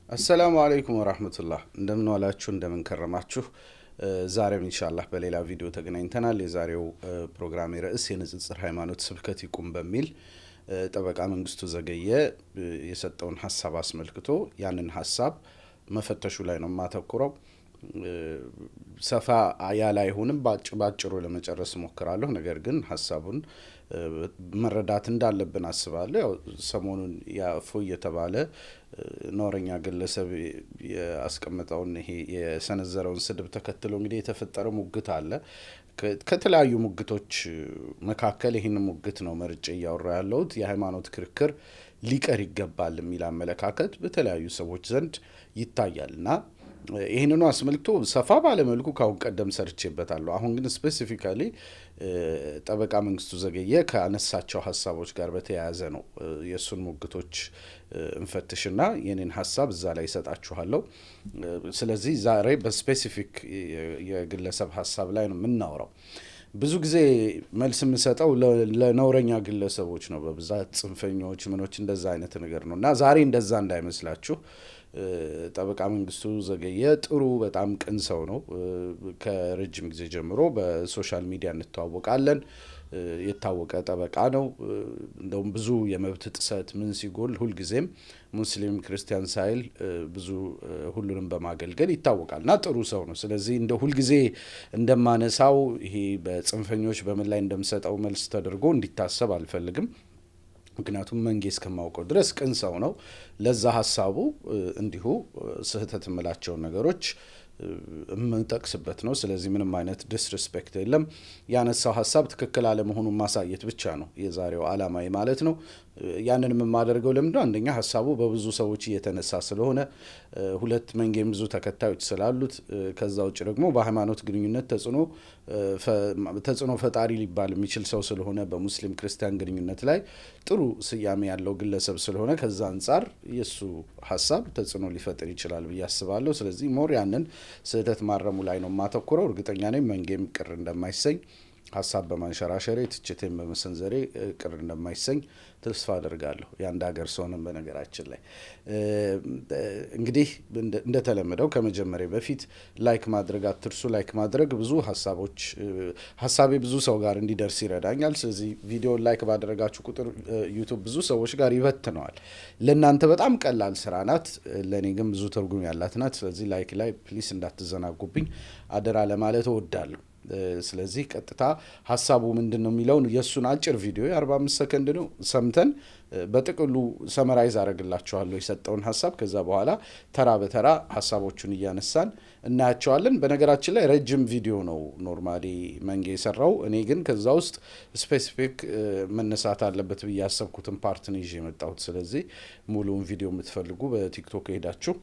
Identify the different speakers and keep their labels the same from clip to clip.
Speaker 1: አሰላሙ አለይኩም ወራህመቱላህ፣ እንደምን ዋላችሁ፣ እንደምን ከረማችሁ። ዛሬም ኢንሻአላህ በሌላ ቪዲዮ ተገናኝተናል። የዛሬው ፕሮግራም ርዕስ የንጽጽር ሃይማኖት ስብከት ይቁም በሚል ጠበቃ መንግስቱ ዘገየ የሰጠውን ሀሳብ አስመልክቶ ያንን ሀሳብ መፈተሹ ላይ ነው የማተኩረው። ሰፋ ያለ አይሆንም፣ ባጭሩ ለመጨረስ እሞክራለሁ። ነገር ግን ሀሳቡን መረዳት እንዳለብን አስባለሁ። ያው ሰሞኑን ያፎ እየተባለ ነውረኛ ግለሰብ ያስቀመጠውን ይሄ የሰነዘረውን ስድብ ተከትሎ እንግዲህ የተፈጠረ ሙግት አለ። ከተለያዩ ሙግቶች መካከል ይህን ሙግት ነው መርጬ እያወራ ያለሁት። የሃይማኖት ክርክር ሊቀር ይገባል የሚል አመለካከት በተለያዩ ሰዎች ዘንድ ይታያል እና ይህንኑ አስመልክቶ ሰፋ ባለመልኩ ከአሁን ቀደም ሰርቼበታለሁ። አሁን ግን specifically ጠበቃ መንግስቱ ዘገየ ከአነሳቸው ሀሳቦች ጋር በተያያዘ ነው የእሱን ሙግቶች እንፈትሽና የኔን ሀሳብ እዛ ላይ ይሰጣችኋለሁ። ስለዚህ ዛሬ በ specific የግለሰብ ሀሳብ ላይ ነው የምናወራው። ብዙ ጊዜ መልስ የምሰጠው ለነውረኛ ግለሰቦች ነው፣ በብዛት ጽንፈኞች፣ ምኖች እንደዛ አይነት ነገር ነው እና ዛሬ እንደዛ እንዳይመስላችሁ። ጠበቃ መንግስቱ ዘገየ ጥሩ በጣም ቅን ሰው ነው። ከረጅም ጊዜ ጀምሮ በ social media እንተዋወቃለን። የታወቀ ጠበቃ ነው። እንደውም ብዙ የመብት ጥሰት ምን ሲጎል ሁልጊዜም ሙስሊም ክርስቲያን ሳይል ብዙ ሁሉንም በማገልገል ይታወቃል እና ጥሩ ሰው ነው። ስለዚህ እንደ ሁልጊዜ እንደማነሳው ይሄ በጽንፈኞች በምን ላይ እንደምሰጠው መልስ ተደርጎ እንዲታሰብ አልፈልግም። ምክንያቱም መንጌ እስከማውቀው ድረስ ቅን ሰው ነው። ለዛ ሀሳቡ እንዲሁ ስህተት የምላቸውን ነገሮች የምንጠቅስበት ነው። ስለዚህ ምንም አይነት disrespect የለም። ያነሳው ሀሳብ ትክክል አለመሆኑን ማሳየት ብቻ ነው የዛሬው አላማዬ ማለት ነው። ያንን የማደርገው ለምንድነው? አንደኛ ሀሳቡ በብዙ ሰዎች እየተነሳ ስለሆነ፣ ሁለት መንጌም ብዙ ተከታዮች ስላሉት፣ ከዛ ውጭ ደግሞ በሃይማኖት ግንኙነት ተጽዕኖ ፈጣሪ ሊባል የሚችል ሰው ስለሆነ፣ በሙስሊም ክርስቲያን ግንኙነት ላይ ጥሩ ስያሜ ያለው ግለሰብ ስለሆነ ከዛ አንጻር የእሱ ሀሳብ ተጽዕኖ ሊፈጥር ይችላል ብዬ አስባለሁ። ስለዚህ more ያንን ስህተት ማረሙ ላይ ነው የማተኩረው። እርግጠኛ ነኝ መንጌም ቅር እንደማይሰኝ፣ ሀሳብ በማንሸራሸሬ ትችቴን በመሰንዘሬ ቅር እንደማይሰኝ ተስፋ አደርጋለሁ። የአንድ ሀገር ሰውንም በነገራችን ላይ እንግዲህ እንደተለመደው ከመጀመሪያ በፊት like ማድረግ አትርሱ። Like ማድረግ ብዙ ሀሳቦች ሀሳቤ ብዙ ሰው ጋር እንዲደርስ ይረዳኛል። ስለዚህ ቪዲዮ like ባደረጋችሁ ቁጥር YouTube ብዙ ሰዎች ጋር ይበትነዋል። ለእናንተ በጣም ቀላል ስራ ናት፣ ለእኔ ግን ብዙ ትርጉም ያላት ናት። ስለዚህ like ላይ please እንዳትዘናጉብኝ አደራ ለማለት እወዳለሁ። ስለዚህ ቀጥታ ሀሳቡ ምንድን ነው የሚለውን የእሱን አጭር ቪዲዮ የ45 ሰከንድ ነው ሰምተን በጥቅሉ summarize አደረግላችኋለሁ የሰጠውን ሀሳብ። ከዛ በኋላ ተራ በተራ ሀሳቦቹን እያነሳን እናያቸዋለን። በነገራችን ላይ ረጅም ቪዲዮ ነው normally መንጌ የሰራው። እኔ ግን ከዛ ውስጥ specific መነሳት አለበት ብዬ ያሰብኩትን part ነው ይዤ የመጣሁት። ስለዚህ ሙሉውን ቪዲዮ የምትፈልጉ በ TikTok ሄዳችሁ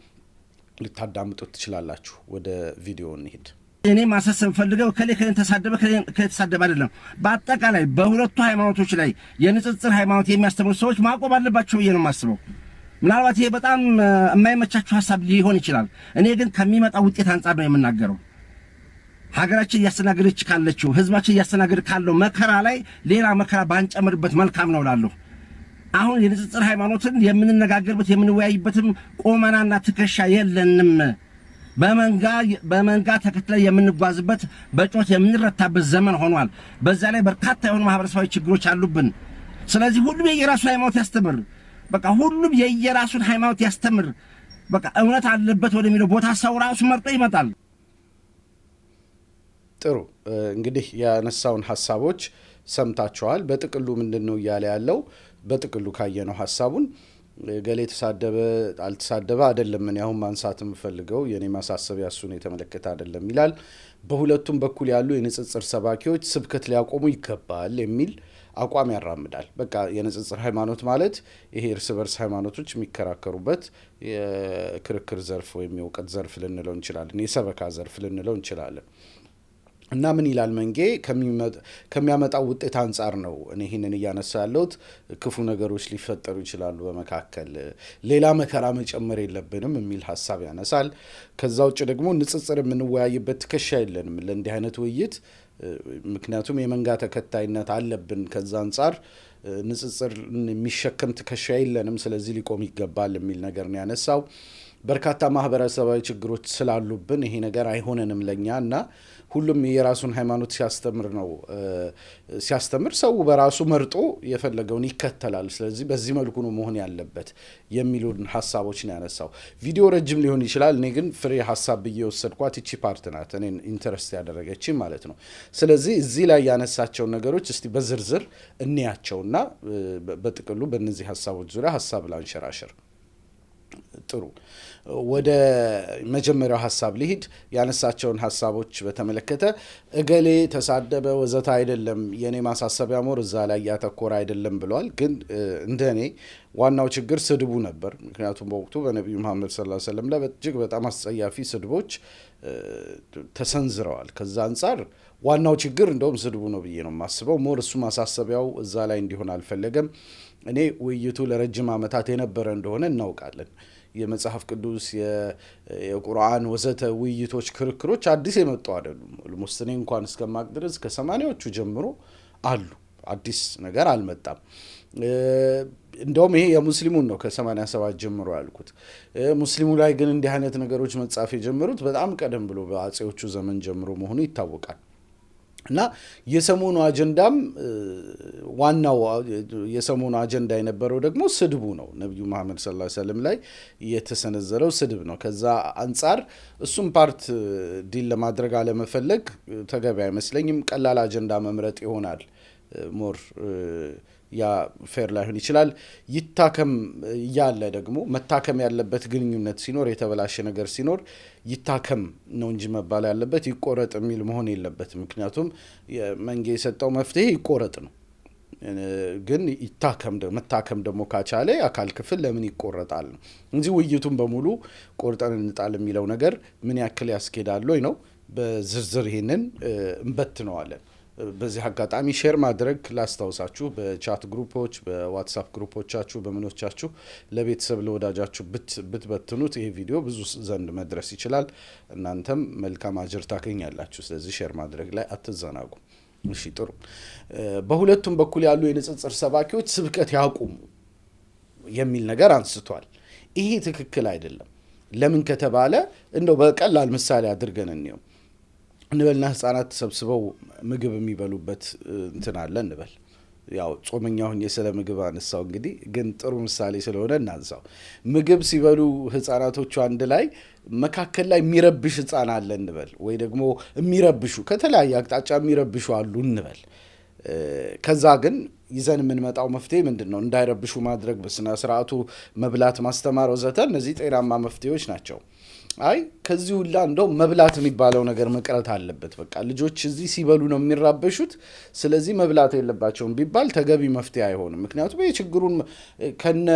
Speaker 1: ልታዳምጡት ትችላላችሁ። ወደ ቪዲዮ እንሂድ።
Speaker 2: እኔ ማሳሰብ ፈልገው ከሌ ከሌን ተሳደበ ከሌ ተሳደበ አይደለም። በአጠቃላይ በሁለቱ ሃይማኖቶች ላይ የንጽጽር ሃይማኖት የሚያስተምሩ ሰዎች ማቆም አለባቸው ብዬ ነው የማስበው። ምናልባት ይሄ በጣም የማይመቻችሁ ሀሳብ ሊሆን ይችላል። እኔ ግን ከሚመጣው ውጤት አንጻር ነው የምናገረው። ሀገራችን እያስተናገደች ካለችው፣ ህዝባችን እያስተናገደ ካለው መከራ ላይ ሌላ መከራ ባንጨምርበት መልካም ነው እላለሁ። አሁን የንጽጽር ሃይማኖትን የምንነጋገርበት የምንወያይበትም ቁመናና ትከሻ የለንም። በመንጋ በመንጋ ተከትለን የምንጓዝበት፣ በጩኸት የምንረታበት ዘመን ሆኗል። በዛ ላይ በርካታ የሆኑ ማህበረሰባዊ ችግሮች አሉብን። ስለዚህ ሁሉም የየራሱን ሃይማኖት ያስተምር። በቃ ሁሉም የየራሱን ሃይማኖት ያስተምር። በቃ እውነት አለበት ወደሚለው ቦታ ሰው ራሱ መርጦ ይመጣል።
Speaker 1: ጥሩ፣ እንግዲህ ያነሳውን ሀሳቦች ሰምታችኋል። በጥቅሉ ምንድን ነው እያለ ያለው? በጥቅሉ ካየነው ሀሳቡን ገሌ ተሳደበ አልተሳደበ አይደለም። እኔ አሁን ማንሳት የምፈልገው የኔ ማሳሰቢያ እሱን የተመለከተ አይደለም ይላል። በሁለቱም በኩል ያሉ የንጽጽር ሰባኪዎች ስብከት ሊያቆሙ ይገባል የሚል አቋም ያራምዳል። በቃ የንጽጽር ሃይማኖት ማለት ይሄ እርስ በርስ ሃይማኖቶች የሚከራከሩበት የክርክር ዘርፍ ወይም የእውቀት ዘርፍ ልንለው እንችላለን፣ የሰበካ ዘርፍ ልንለው እንችላለን። እና ምን ይላል መንጌ? ከሚያመጣው ውጤት አንጻር ነው እኔ ይህንን እያነሳ ያለሁት። ክፉ ነገሮች ሊፈጠሩ ይችላሉ፣ በመካከል ሌላ መከራ መጨመር የለብንም የሚል ሀሳብ ያነሳል። ከዛ ውጭ ደግሞ ንጽጽር የምንወያይበት ትከሻ የለንም ለእንዲህ አይነት ውይይት፣ ምክንያቱም የመንጋ ተከታይነት አለብን። ከዛ አንጻር ንጽጽር የሚሸከም ትከሻ የለንም፣ ስለዚህ ሊቆም ይገባል የሚል ነገር ነው ያነሳው። በርካታ ማህበረሰባዊ ችግሮች ስላሉብን ይሄ ነገር አይሆነንም ለኛ እና ሁሉም የራሱን ሃይማኖት ሲያስተምር ነው ሲያስተምር ሰው በራሱ መርጦ የፈለገውን ይከተላል። ስለዚህ በዚህ መልኩ ነው መሆን ያለበት የሚሉን ሀሳቦች ነው ያነሳው። ቪዲዮ ረጅም ሊሆን ይችላል። እኔ ግን ፍሬ ሀሳብ ብዬ የወሰድኳት ይቺ part ናት፣ እኔን interest ያደረገች ማለት ነው። ስለዚህ እዚህ ላይ ያነሳቸውን ነገሮች እስቲ በዝርዝር እንያቸውና በጥቅሉ በእነዚህ ሀሳቦች ዙሪያ ሀሳብ ላንሸራሽር። ጥሩ፣ ወደ መጀመሪያው ሀሳብ ልሂድ። ያነሳቸውን ሀሳቦች በተመለከተ እገሌ ተሳደበ ወዘተ አይደለም፣ የኔ ማሳሰቢያ more እዛ ላይ ያተኮረ አይደለም ብለዋል። ግን እንደ እኔ ዋናው ችግር ስድቡ ነበር። ምክንያቱም በወቅቱ በነቢዩ መሐመድ ሰለላሁ ዐለይሂ ወሰለም ላይ እጅግ በጣም አስጸያፊ ስድቦች ተሰንዝረዋል። ከዛ አንጻር ዋናው ችግር እንደውም ስድቡ ነው ብዬ ነው የማስበው። More እሱ ማሳሰቢያው እዛ ላይ እንዲሆን አልፈለገም። እኔ ውይይቱ ለረጅም ዓመታት የነበረ እንደሆነ እናውቃለን። የመጽሐፍ ቅዱስ፣ የቁርአን ወዘተ ውይይቶች፣ ክርክሮች አዲስ የመጡ አይደሉም። Almost እኔ እንኳን እስከማቅ ድረስ ከ80ዎቹ ጀምሮ አሉ። አዲስ ነገር አልመጣም። እንደውም ይሄ የሙስሊሙን ነው ከ87 ጀምሮ ያልኩት። ሙስሊሙ ላይ ግን እንዲህ አይነት ነገሮች መጻፍ የጀመሩት በጣም ቀደም ብሎ በአጼዎቹ ዘመን ጀምሮ መሆኑ ይታወቃል። እና የሰሞኑ አጀንዳም ዋናው የሰሞኑ አጀንዳ የነበረው ደግሞ ስድቡ ነው። ነቢዩ መሐመድ ሰለላሁ ዐለይሂ ወሰለም ላይ የተሰነዘረው ስድብ ነው። ከዛ አንጻር እሱም part deal ለማድረግ አለመፈለግ ተገቢ አይመስለኝም። ቀላል አጀንዳ መምረጥ ይሆናል፣ more ያ fair ላይሆን ይችላል። ይታከም እያለ ደግሞ መታከም ያለበት ግንኙነት ሲኖር፣ የተበላሸ ነገር ሲኖር ይታከም ነው እንጂ መባል ያለበት ይቆረጥ የሚል መሆን የለበትም። ምክንያቱም መንጌ የሰጠው መፍትሄ ይቆረጥ ነው። ግን ይታከም፣ መታከም ደግሞ ካቻለ አካል ክፍል ለምን ይቆረጣል ነው እንጂ ውይይቱን በሙሉ ቆርጠን እንጣል የሚለው ነገር ምን ያክል ያስኬዳል ወይ ነው። በዝርዝር ይሄንን እንበትነዋለን። በዚህ አጋጣሚ share ማድረግ ላስታውሳችሁ፣ በ chat group ኦች፣ በዋትሳፕ group ኦቻችሁ፣ በምኖቻችሁ ለቤተሰብ ለወዳጃችሁ ብትበትኑት ይሄ ቪዲዮ ብዙ ዘንድ መድረስ ይችላል። እናንተም መልካም አጅር ታገኛላችሁ። ስለዚህ share ማድረግ ላይ አትዘናጉ። እሺ፣ ጥሩ። በሁለቱም በኩል ያሉ የንጽጽር ሰባኪዎች ስብከት ያቁሙ የሚል ነገር አንስቷል። ይሄ ትክክል አይደለም። ለምን ከተባለ እንደው በቀላል ምሳሌ አድርገን እንየው እንበልና ህጻናት ተሰብስበው ምግብ የሚበሉበት እንትን አለ እንበል። ያው ጾመኛ ሁኜ ስለ ምግብ አነሳው፣ እንግዲህ ግን ጥሩ ምሳሌ ስለሆነ እናንሳው። ምግብ ሲበሉ ህጻናቶቹ አንድ ላይ መካከል ላይ የሚረብሽ ህጻን አለ እንበል፣ ወይ ደግሞ የሚረብሹ ከተለያየ አቅጣጫ የሚረብሹ አሉ እንበል። ከዛ ግን ይዘን የምንመጣው መፍትሄ ምንድን ነው? እንዳይረብሹ ማድረግ፣ በስነ ስርዓቱ መብላት ማስተማር ወዘተ፣ እነዚህ ጤናማ መፍትሄዎች ናቸው። አይ ከዚህ ሁላ እንደው መብላት የሚባለው ነገር መቅረት አለበት። በቃ ልጆች እዚህ ሲበሉ ነው የሚራበሹት፣ ስለዚህ መብላት የለባቸውም ቢባል ተገቢ መፍትሄ አይሆንም። ምክንያቱም ይህ ችግሩን ከነ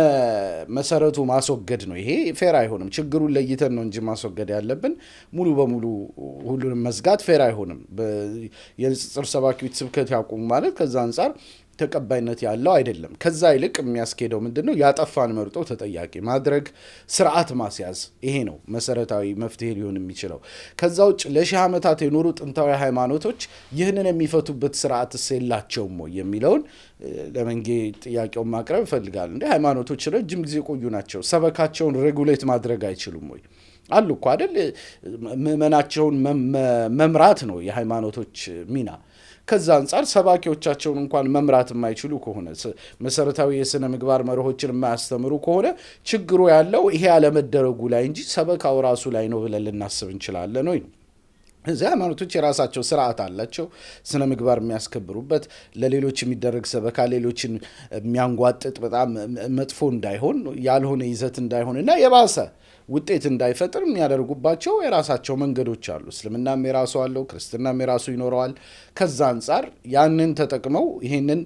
Speaker 1: መሰረቱ ማስወገድ ነው። ይሄ fair አይሆንም። ችግሩን ለይተን ነው እንጂ ማስወገድ ያለብን፣ ሙሉ በሙሉ ሁሉንም መዝጋት fair አይሆንም። የንጽጽር ሰባኪዎች ስብከት ያቁሙ ማለት ከዛ አንጻር ተቀባይነት ያለው አይደለም። ከዛ ይልቅ የሚያስኬደው ምንድን ነው? ያጠፋን መርጦ ተጠያቂ ማድረግ፣ ስርዓት ማስያዝ፣ ይሄ ነው መሰረታዊ መፍትሄ ሊሆን የሚችለው። ከዛ ውጭ ለሺህ ዓመታት የኖሩ ጥንታዊ ሃይማኖቶች ይህንን የሚፈቱበት ስርዓትስ የላቸውም ወይ የሚለውን ለመንጌ ጥያቄውን ማቅረብ እፈልጋለሁ። እንደ ሃይማኖቶች ረጅም ጊዜ የቆዩ ናቸው። ሰበካቸውን regulate ማድረግ አይችሉም ወይ? አሉ እኮ አይደል? ምዕመናቸውን መምራት ነው የሃይማኖቶች ሚና። ከዛ አንጻር ሰባኪዎቻቸውን እንኳን መምራት የማይችሉ ከሆነ፣ መሰረታዊ የስነ ምግባር መርሆችን የማያስተምሩ ከሆነ ችግሩ ያለው ይሄ ያለመደረጉ ላይ እንጂ ሰበካው ራሱ ላይ ነው ብለን ልናስብ እንችላለን ወይ? እዚህ ሃይማኖቶች የራሳቸው ስርዓት አላቸው፣ ስነ ምግባር የሚያስከብሩበት፣ ለሌሎች የሚደረግ ሰበካ ሌሎችን የሚያንጓጥጥ በጣም መጥፎ እንዳይሆን፣ ያልሆነ ይዘት እንዳይሆን እና የባሰ ውጤት እንዳይፈጥር የሚያደርጉባቸው የራሳቸው መንገዶች አሉ። እስልምናም የራሱ አለው፣ ክርስትናም የራሱ ይኖረዋል። ከዛ አንጻር ያንን ተጠቅመው ይሄንን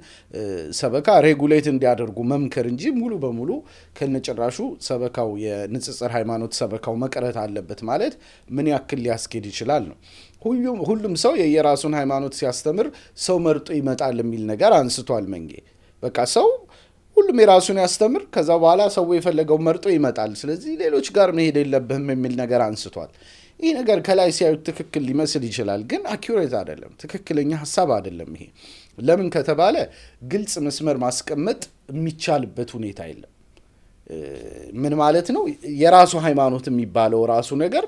Speaker 1: ሰበካ regulate እንዲያደርጉ መምከር እንጂ ሙሉ በሙሉ ከነጭራሹ ሰበካው የንጽጽር ሃይማኖት ሰበካው መቅረት አለበት ማለት ምን ያክል ሊያስኬድ ይችላል ነው። ሁሉም ሰው የየራሱን ሃይማኖት ሲያስተምር ሰው መርጦ ይመጣል የሚል ነገር አንስቷል መንጌ። በቃ ሰው ሁሉም የራሱን ያስተምር፣ ከዛ በኋላ ሰው የፈለገው መርጦ ይመጣል። ስለዚህ ሌሎች ጋር መሄድ የለብህም የሚል ነገር አንስቷል። ይህ ነገር ከላይ ሲያዩት ትክክል ሊመስል ይችላል፣ ግን accurate አይደለም፣ ትክክለኛ ሀሳብ አይደለም። ይሄ ለምን ከተባለ ግልጽ መስመር ማስቀመጥ የሚቻልበት ሁኔታ የለም። ምን ማለት ነው? የራሱ ሃይማኖት የሚባለው ራሱ ነገር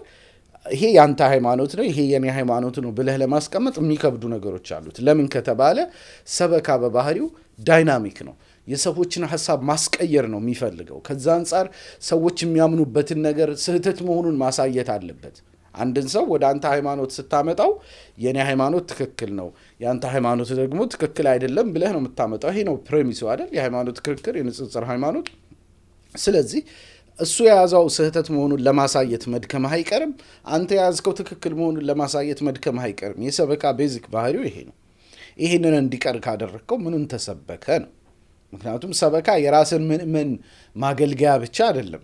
Speaker 1: ይሄ ያንተ ሃይማኖት ነው፣ ይሄ የኔ ሃይማኖት ነው ብለህ ለማስቀመጥ የሚከብዱ ነገሮች አሉት። ለምን ከተባለ ሰበካ በባህሪው dynamic ነው። የሰዎችን ሀሳብ ማስቀየር ነው የሚፈልገው። ከዛ አንጻር ሰዎች የሚያምኑበትን ነገር ስህተት መሆኑን ማሳየት አለበት። አንድን ሰው ወደ አንተ ሃይማኖት ስታመጣው የኔ ሃይማኖት ትክክል ነው፣ የአንተ ሃይማኖት ደግሞ ትክክል አይደለም ብለህ ነው የምታመጣው። ይሄ ነው premise ኡ አይደል? የሃይማኖት ክርክር፣ የንጽጽር ሃይማኖት። ስለዚህ እሱ የያዘው ስህተት መሆኑን ለማሳየት መድከምህ አይቀርም። አንተ የያዝከው ትክክል መሆኑን ለማሳየት መድከምህ አይቀርም። የሰበካ basic ባህሪው ይሄ ነው። ይሄንን እንዲቀር ካደረግከው ምኑን ተሰበከ ነው። ምክንያቱም ሰበካ የራስን ምእመን ማገልገያ ብቻ አይደለም፣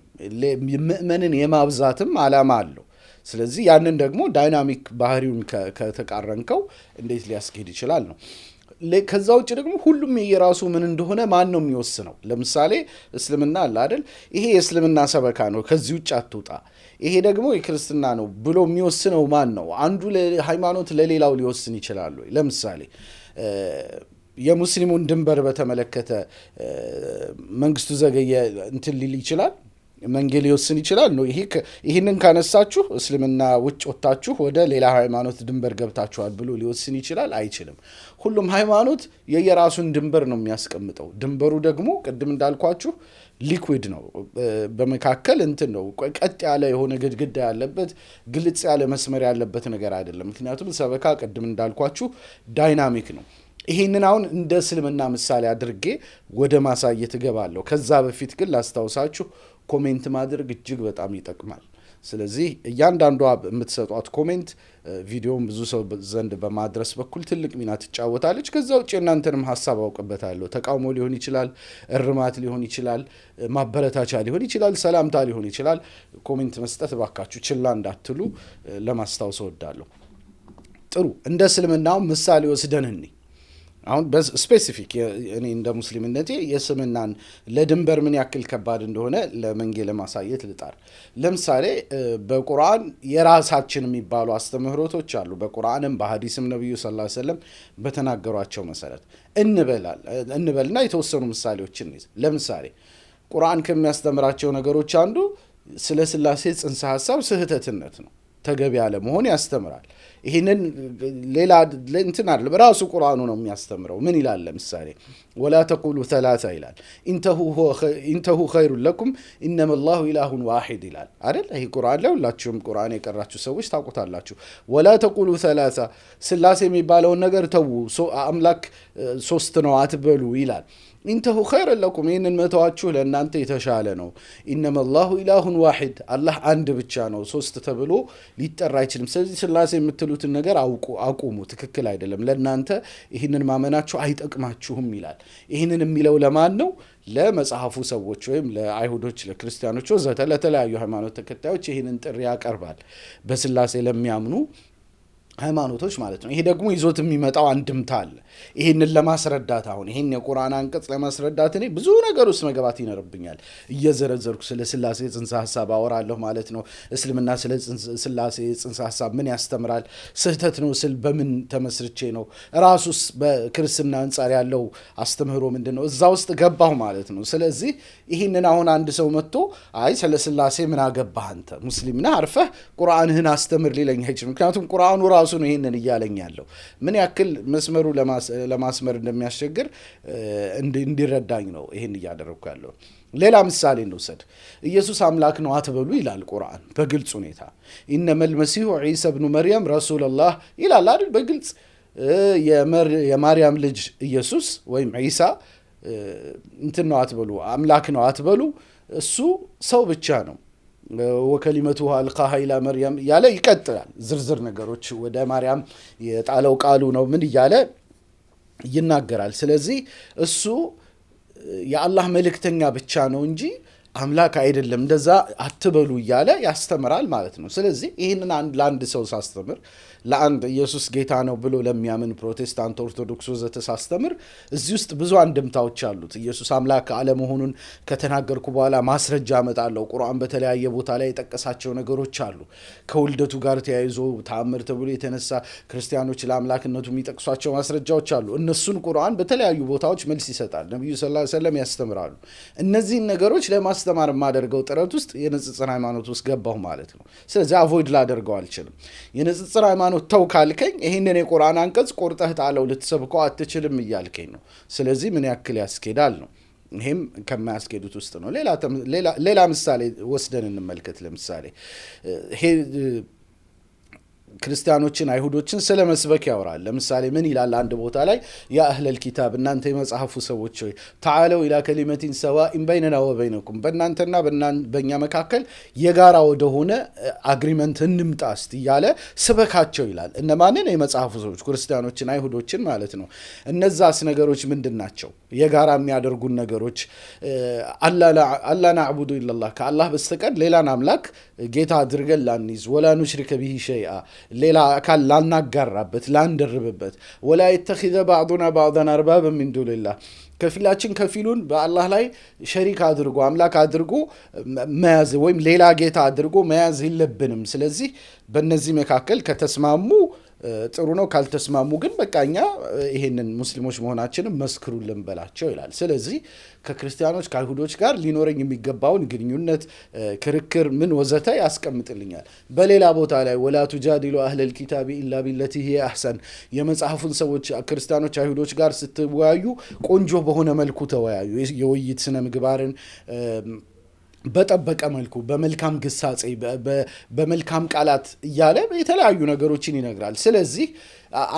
Speaker 1: ምእመንን የማብዛትም ዓላማ አለው። ስለዚህ ያንን ደግሞ dynamic ባህሪውን ከተቃረንከው እንዴት ሊያስኬድ ይችላል ነው። ከዛ ውጭ ደግሞ ሁሉም የራሱ ምን እንደሆነ ማን ነው የሚወስነው? ለምሳሌ እስልምና አለ አይደል? ይሄ የእስልምና ሰበካ ነው፣ ከዚህ ውጭ አትውጣ፣ ይሄ ደግሞ የክርስትና ነው ብሎ የሚወስነው ማን ነው? አንዱ ሃይማኖት ለሌላው ሊወስን ይችላል ወይ? ለምሳሌ የሙስሊሙን ድንበር በተመለከተ መንግስቱ ዘገየ እንትን ሊል ይችላል፣ መንጌ ሊወስን ይችላል ነው። ይህንን ካነሳችሁ እስልምና ውጭ ወጥታችሁ ወደ ሌላ ሃይማኖት ድንበር ገብታችኋል ብሎ ሊወስን ይችላል? አይችልም። ሁሉም ሃይማኖት የየራሱን ድንበር ነው የሚያስቀምጠው። ድንበሩ ደግሞ ቅድም እንዳልኳችሁ liquid ነው። በመካከል እንትን ነው፣ ቀጥ ያለ የሆነ ግድግዳ ያለበት ግልጽ ያለ መስመር ያለበት ነገር አይደለም። ምክንያቱም ሰበካ ቅድም እንዳልኳችሁ dynamic ነው። ይሄንን አሁን እንደ እስልምና ምሳሌ አድርጌ ወደ ማሳየት እገባለሁ። ከዛ በፊት ግን ላስታውሳችሁ comment ማድረግ እጅግ በጣም ይጠቅማል። ስለዚህ እያንዳንዷ የምትሰጧት comment ቪዲዮውን ብዙ ሰው ዘንድ በማድረስ በኩል ትልቅ ሚና ትጫወታለች። ከዛ ውጭ እናንተንም ሀሳብ አውቅበታለሁ። ተቃውሞ ሊሆን ይችላል፣ እርማት ሊሆን ይችላል፣ ማበረታቻ ሊሆን ይችላል፣ ሰላምታ ሊሆን ይችላል። comment መስጠት እባካችሁ ችላ እንዳትሉ ለማስታወስ እወዳለሁ። ጥሩ፣ እንደ እስልምናው ምሳሌ ወስደን እኔ አሁን specific እኔ እንደ ሙስሊምነቴ የእስልምናን ለድንበር ምን ያክል ከባድ እንደሆነ ለመንጌ ለማሳየት ልጣር። ለምሳሌ በቁርአን የራሳችን የሚባሉ አስተምህሮቶች አሉ። በቁርአንም በሀዲስም ነቢዩ صلى الله عليه وسلم በተናገሯቸው መሰረት እንበልና የተወሰኑ ምሳሌዎችን እንይዝ። ለምሳሌ ቁርአን ከሚያስተምራቸው ነገሮች አንዱ ስለ ስላሴ ጽንሰ ሀሳብ ስህተትነት ነው፣ ተገቢ አለመሆን ያስተምራል። ይህንን ሌላ እንትን አይደለም፣ ራሱ ቁርአኑ ነው የሚያስተምረው። ምን ይላል? ለምሳሌ ولا تقولوا ثلاثة ይላል። انتهوا خير لكم إنما الله إله واحد ይላል አይደል? ይህ ቁርአን ላይ ሁላችሁም ቁርአን የቀራችሁ ሰዎች ታውቁታላችሁ። ولا تقولوا ثلاثة፣ ስላሴ የሚባለውን ነገር ተዉ፣ አምላክ ሶስት ነው አትበሉ ይላል። انتهوا خير لكم፣ ይህንን መተዋችሁ ለእናንተ የተሻለ ነው። إنما الله إله واحد፣ አላህ አንድ ብቻ ነው፣ ሶስት ተብሎ ሊጠራ አይችልም። ስለዚህ ስላሴ የምትሉትን ነገር አቁሙ፣ ትክክል አይደለም፣ ለእናንተ ይህንን ማመናችሁ አይጠቅማችሁም ይላል። ይህንን የሚለው ለማን ነው? ለመጽሐፉ ሰዎች ወይም ለአይሁዶች፣ ለክርስቲያኖች ወዘተ ለተለያዩ ሃይማኖት ተከታዮች ይህንን ጥሪ ያቀርባል። በስላሴ ለሚያምኑ ሃይማኖቶች ማለት ነው። ይሄ ደግሞ ይዞት የሚመጣው አንድምታ አለ። ይህንን ለማስረዳት አሁን ይህን የቁርአን አንቀጽ ለማስረዳት እኔ ብዙ ነገር ውስጥ መግባት ይኖርብኛል። እየዘረዘርኩ ስለ ስላሴ ጽንሰ ሀሳብ አወራለሁ ማለት ነው። እስልምና ስለ ስላሴ ጽንሰ ሀሳብ ምን ያስተምራል? ስህተት ነው ስል በምን ተመስርቼ ነው? ራሱስ በክርስትና አንጻር ያለው አስተምህሮ ምንድን ነው? እዛ ውስጥ ገባሁ ማለት ነው። ስለዚህ ይህንን አሁን አንድ ሰው መጥቶ አይ ስለ ስላሴ ምን አገባህ አንተ ሙስሊም ነህ አርፈህ ቁርአንህን አስተምር ሊለኝ አይችልም። ምክንያቱም ቁርአኑ ራሱ ነው ይህንን እያለኝ ያለው። ምን ያክል መስመሩ ለማስመር እንደሚያስቸግር እንዲረዳኝ ነው ይህን እያደረግኩ ያለው። ሌላ ምሳሌ እንውሰድ። ኢየሱስ አምላክ ነው አትበሉ ይላል ቁርአን በግልጽ ሁኔታ። إنما المسيح عيسى ابن مريم رسول الله ይላል አይደል? በግልጽ የማርያም ልጅ ኢየሱስ ወይም ዒሳ እንትን ነው አትበሉ፣ አምላክ ነው አትበሉ፣ እሱ ሰው ብቻ ነው። وكلمته ألقاها إلى مريم እያለ ይቀጥላል። ዝርዝር ነገሮች ወደ ማርያም የጣለው ቃሉ ነው ምን እያለ ይናገራል። ስለዚህ እሱ የአላህ መልእክተኛ ብቻ ነው እንጂ አምላክ አይደለም፣ እንደዛ አትበሉ እያለ ያስተምራል ማለት ነው። ስለዚህ ይህንን ለአንድ ሰው ሳስተምር፣ ለአንድ ኢየሱስ ጌታ ነው ብሎ ለሚያምን ፕሮቴስታንት፣ ኦርቶዶክስ ወዘተ ሳስተምር እዚህ ውስጥ ብዙ አንድምታዎች አሉት። ኢየሱስ አምላክ አለመሆኑን ከተናገርኩ በኋላ ማስረጃ አመጣለሁ። ቁርአን በተለያየ ቦታ ላይ የጠቀሳቸው ነገሮች አሉ። ከውልደቱ ጋር ተያይዞ ተአምር ተብሎ የተነሳ ክርስቲያኖች ለአምላክነቱ የሚጠቅሷቸው ማስረጃዎች አሉ። እነሱን ቁርአን በተለያዩ ቦታዎች መልስ ይሰጣል። ነቢዩ صلى الله عليه وسلم ያስተምራሉ። እነዚህን ነገሮች ለማስተማር ለማስተማር የማደርገው ጥረት ውስጥ የንጽጽር ሃይማኖት ውስጥ ገባሁ ማለት ነው። ስለዚህ avoid ላደርገው አልችልም። የንጽጽር ሃይማኖት ተው ካልከኝ ይህንን የቁርአን አንቀጽ ቆርጠህ ጣለው፣ ልትሰብከው አትችልም እያልከኝ ነው። ስለዚህ ምን ያክል ያስኬዳል ነው። ይሄም ከማያስኬዱት ውስጥ ነው። ሌላ ምሳሌ ወስደን እንመልከት። ለምሳሌ ክርስቲያኖችን አይሁዶችን ስለ መስበክ ያወራል። ለምሳሌ ምን ይላል አንድ ቦታ ላይ يا أهل الكتاب፣ እናንተ የመጽሐፉ ሰዎች ሆይ تعالوا إلى كلمة سواء بيننا وبينكم፣ በእናንተና በእኛ መካከል የጋራ ወደሆነ agreement እንምጣ እስቲ እያለ ስበካቸው ይላል። እነማንን? የመጽሐፉ ሰዎች ክርስቲያኖችን፣ አይሁዶችን ማለት ነው። እነዛስ ነገሮች ምንድን ናቸው? የጋራ የሚያደርጉን ነገሮች ألا نعبد إلا الله፣ ከአላህ በስተቀር ሌላን አምላክ ጌታ አድርገን ላንይዝ፣ ولا نشرك به شيئا፣ ሌላ አካል ላናጋራበት፣ ላንደርብበት፣ ولا يتخذ بعضنا بعضا أربابا من دون الله፣ ከፊላችን ከፊሉን በአላህ ላይ ሸሪክ አድርጎ አምላክ አድርጎ መያዝ ወይም ሌላ ጌታ አድርጎ መያዝ የለብንም። ስለዚህ በእነዚህ መካከል ከተስማሙ ጥሩ ነው፣ ካልተስማሙ ግን በቃ እኛ ይሄንን ሙስሊሞች መሆናችንን መስክሩልን በላቸው ይላል። ስለዚህ ከክርስቲያኖች ከአይሁዶች ጋር ሊኖረኝ የሚገባውን ግንኙነት፣ ክርክር፣ ምን ወዘተ ያስቀምጥልኛል። በሌላ ቦታ ላይ ولا تجادلوا أهل الكتاب إلا بالتي هي أحسن፣ የመጽሐፉን ሰዎች ክርስቲያኖች አይሁዶች ጋር ስትወያዩ ቆንጆ በሆነ መልኩ ተወያዩ። የውይይት ስነ ምግባርን በጠበቀ መልኩ፣ በመልካም ግሳጼ፣ በመልካም ቃላት እያለ የተለያዩ ነገሮችን ይነግራል። ስለዚህ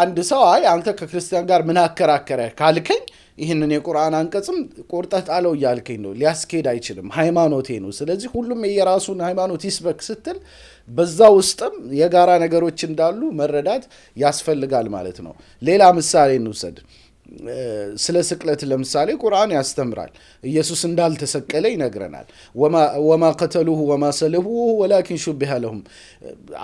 Speaker 1: አንድ ሰው አይ አንተ ከክርስቲያን ጋር ምን አከራከረ ካልከኝ ይህንን የቁርአን አንቀጽም ቆርጠህ ጣለው እያልከኝ ነው። ሊያስኬድ አይችልም። ሃይማኖቴ ነው። ስለዚህ ሁሉም የራሱን ሃይማኖት ይስበክ ስትል በዛ ውስጥም የጋራ ነገሮች እንዳሉ መረዳት ያስፈልጋል ማለት ነው። ሌላ ምሳሌ እንውሰድ። ስለ ስቅለት ለምሳሌ ቁርአን ያስተምራል። ኢየሱስ እንዳልተሰቀለ ይነግረናል። وما قتلوه وما صلبوه ولكن شبه لهم፣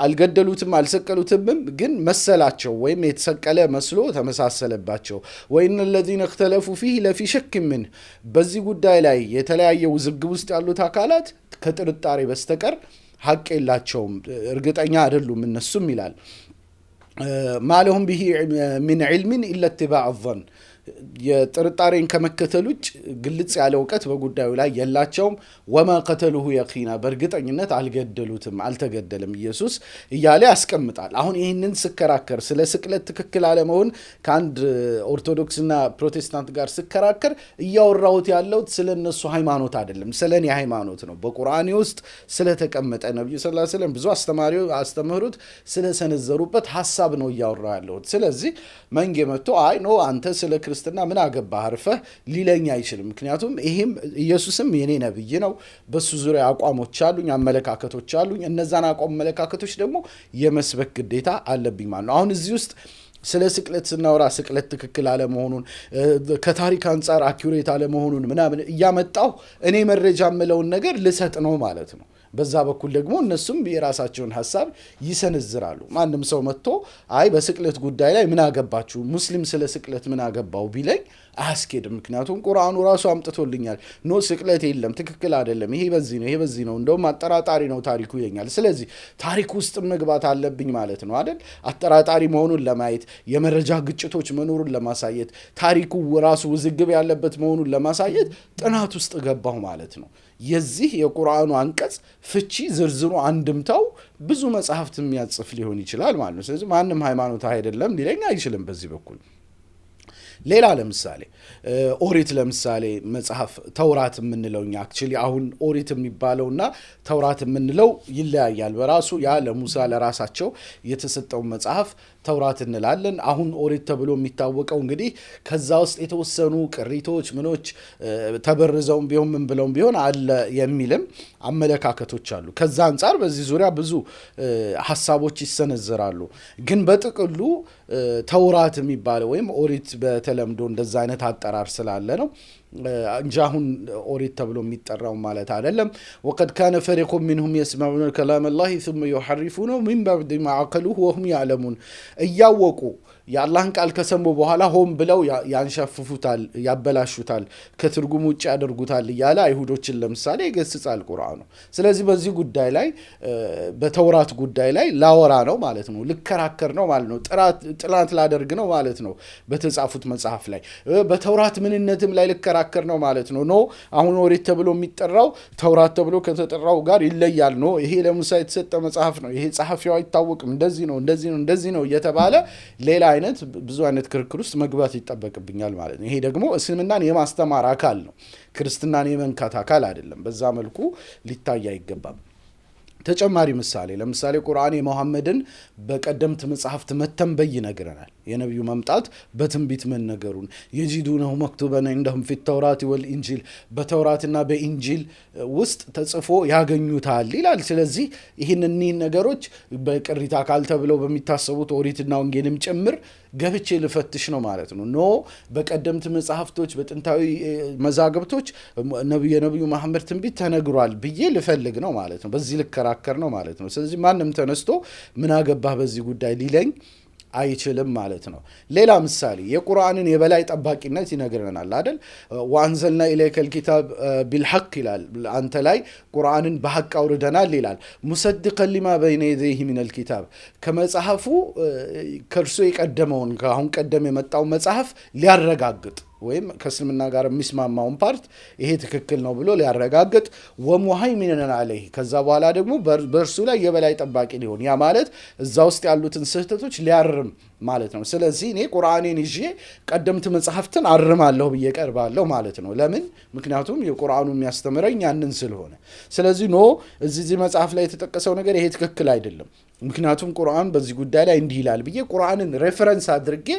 Speaker 1: አልገደሉትም አልሰቀሉትምም፣ ግን መሰላቸው ወይም የተሰቀለ መስሎ ተመሳሰለባቸው። وإن الذين اختلفوا فيه لفي شك منه፣ በዚህ ጉዳይ ላይ የተለያየ ውዝግብ ውስጥ ያሉት አካላት ከጥርጣሬ በስተቀር ሀቅ የላቸውም፣ እርግጠኛ አይደሉም እነሱም ይላል። ما لهم به من علم إلا اتباع الظن፣ የጥርጣሬን ከመከተል ውጭ ግልጽ ያለ እውቀት በጉዳዩ ላይ የላቸውም። وما قتلوه يقينا፣ በእርግጠኝነት አልገደሉትም፣ አልተገደለም ኢየሱስ እያለ ያስቀምጣል። አሁን ይህንን ስከራከር ስለ ስቅለት ትክክል አለመሆን ከአንድ ኦርቶዶክስና ፕሮቴስታንት ጋር ስከራከር እያወራሁት ያለሁት ስለ እነሱ ሃይማኖት አይደለም፣ ስለ እኔ ሃይማኖት ነው። በቁርአኔ ውስጥ ስለተቀመጠ ነቢዩ صلى الله عليه وسلم ብዙ አስተምህሮት ስለሰነዘሩበት ሀሳብ ነው እያወራሁ ያለሁት። ስለዚህ መንጌ መጥቶ አይ no አንተ ስለ ክርስትና ምን አገባህ አርፈህ ሊለኝ አይችልም። ምክንያቱም ይሄም ኢየሱስም የኔ ነብይ ነው። በሱ ዙሪያ አቋሞች አሉኝ፣ አመለካከቶች አሉኝ። እነዛን አቋም አመለካከቶች ደግሞ የመስበክ ግዴታ አለብኝ ማለት ነው። አሁን እዚህ ውስጥ ስለ ስቅለት ስናወራ ስቅለት ትክክል አለመሆኑን፣ ከታሪክ አንጻር accurate አለመሆኑን ምናምን እያመጣሁ እኔ መረጃ የምለውን ነገር ልሰጥ ነው ማለት ነው። በዛ በኩል ደግሞ እነሱም የራሳቸውን ሀሳብ ይሰነዝራሉ። ማንም ሰው መጥቶ አይ በስቅለት ጉዳይ ላይ ምን አገባችሁ፣ ሙስሊም ስለ ስቅለት ምን አገባው ቢለኝ አያስኬድም። ምክንያቱም ቁርአኑ ራሱ አምጥቶልኛል። No ስቅለት የለም፣ ትክክል አይደለም፣ ይሄ በዚህ ነው፣ ይሄ በዚህ ነው፣ እንደውም አጠራጣሪ ነው ታሪኩ ይለኛል። ስለዚህ ታሪክ ውስጥ መግባት አለብኝ ማለት ነው አይደል? አጠራጣሪ መሆኑን ለማየት፣ የመረጃ ግጭቶች መኖሩን ለማሳየት፣ ታሪኩ ራሱ ውዝግብ ያለበት መሆኑን ለማሳየት ጥናት ውስጥ ገባሁ ማለት ነው። የዚህ የቁርአኑ አንቀጽ ፍቺ ዝርዝሩ አንድምታው ብዙ መጽሐፍት የሚያጽፍ ሊሆን ይችላል ማለት ነው። ስለዚህ ማንም ሃይማኖት አይደለም ሊለኝ አይችልም በዚህ በኩል። ሌላ ለምሳሌ ኦሪት፣ ለምሳሌ መጽሐፍ ተውራት የምንለው እኛ actually አሁን ኦሪት የሚባለውና ተውራት የምንለው ይለያያል። በራሱ ያ ለሙሳ ለራሳቸው የተሰጠውን መጽሐፍ ተውራት እንላለን። አሁን ኦሪት ተብሎ የሚታወቀው እንግዲህ ከዛ ውስጥ የተወሰኑ ቅሪቶች ምኖች ተበርዘውም ቢሆን ምን ብለውም ቢሆን አለ የሚልም አመለካከቶች አሉ። ከዛ አንጻር በዚህ ዙሪያ ብዙ ሀሳቦች ይሰነዘራሉ። ግን በጥቅሉ ተውራት የሚባለው ወይም ኦሪት በተለምዶ እንደዛ አይነት አጠራር ስላለ ነው እንጂ አሁን ኦሪት ተብሎ የሚጠራው ማለት አይደለም። وقد كان فريق منهم يسمعون كلام الله ثم يحرفونه من بعد ما عقلوه وهم يعلمون፣ እያወቁ የአላህን ቃል ከሰሙ በኋላ ሆን ብለው ያንሻፍፉታል፣ ያበላሹታል፣ ከትርጉም ውጭ ያደርጉታል እያለ አይሁዶችን ለምሳሌ ይገስጻል ቁርአኑ። ስለዚህ በዚህ ጉዳይ ላይ፣ በተውራት ጉዳይ ላይ ላወራ ነው ማለት ነው፣ ልከራከር ነው ማለት ነው፣ ጥናት ላደርግ ነው ማለት ነው። በተጻፉት መጽሐፍ ላይ፣ በተውራት ምንነትም ላይ ልከራከር ልከራከር ነው ማለት ነው። No፣ አሁን ኦሪት ተብሎ የሚጠራው ተውራት ተብሎ ከተጠራው ጋር ይለያል። No፣ ይሄ ለሙሳ የተሰጠ መጽሐፍ ነው፣ ይሄ ጸሐፊው አይታወቅም፣ እንደዚህ ነው፣ እንደዚህ ነው፣ እንደዚህ ነው እየተባለ ሌላ አይነት ብዙ አይነት ክርክር ውስጥ መግባት ይጠበቅብኛል ማለት ነው። ይሄ ደግሞ እስልምናን የማስተማር አካል ነው፣ ክርስትናን የመንካት አካል አይደለም። በዛ መልኩ ሊታይ አይገባም። ተጨማሪ ምሳሌ፣ ለምሳሌ ቁርአን የመሐመድን በቀደምት መጽሐፍት መተንበይ ይነግረናል። የነቢዩ መምጣት በትንቢት መነገሩን፣ يجدونه مكتوبا عندهم في التوراة والإنجيل፣ በተውራትና በኢንጂል ውስጥ ተጽፎ ያገኙታል ይላል። ስለዚህ ይህን እኒህን ነገሮች በቅሪተ አካል ተብለው በሚታሰቡት ኦሪትና ወንጌልም ጭምር ገብቼ ልፈትሽ ነው ማለት ነው። No፣ በቀደምት መጽሐፍቶች፣ በጥንታዊ መዛግብቶች የነቢዩ መሐመድ ትንቢት ተነግሯል ብዬ ልፈልግ ነው ማለት ነው። በዚህ ልከራከር ነው ማለት ነው። ስለዚህ ማንም ተነስቶ ምን አገባህ በዚህ ጉዳይ ሊለኝ አይችልም ማለት ነው። ሌላ ምሳሌ፣ የቁርአንን የበላይ ጠባቂነት ይነግረናል አይደል? وأنزلنا إليك الكتاب بالحق ይላል። አንተ ላይ ቁርአንን በሐቅ አውርደናል ይላል። مصدقا لما بين يديه من الكتاب፣ ከመጽሐፉ ከእርሱ የቀደመውን፣ ከአሁን ቀደም የመጣው መጽሐፍ ሊያረጋግጥ ወይም ከእስልምና ጋር የሚስማማውን part ይሄ ትክክል ነው ብሎ ሊያረጋግጥ፣ ومهيمنا عليه፣ ከዛ በኋላ ደግሞ በእርሱ ላይ የበላይ ጠባቂ ሊሆን፣ ያ ማለት እዛ ውስጥ ያሉትን ስህተቶች ሊያርም ማለት ነው። ስለዚህ እኔ ቁርአኔን ይዤ ቀደምት መጽሐፍትን አርማለሁ ብዬ ቀርባለሁ ማለት ነው። ለምን? ምክንያቱም የቁርአኑ የሚያስተምረኝ ያንን ስለሆነ። ስለዚህ no፣ እዚህ መጽሐፍ ላይ የተጠቀሰው ነገር ይሄ ትክክል አይደለም፣ ምክንያቱም ቁርአን በዚህ ጉዳይ ላይ እንዲህ ይላል ብዬ ቁርአንን reference አድርጌ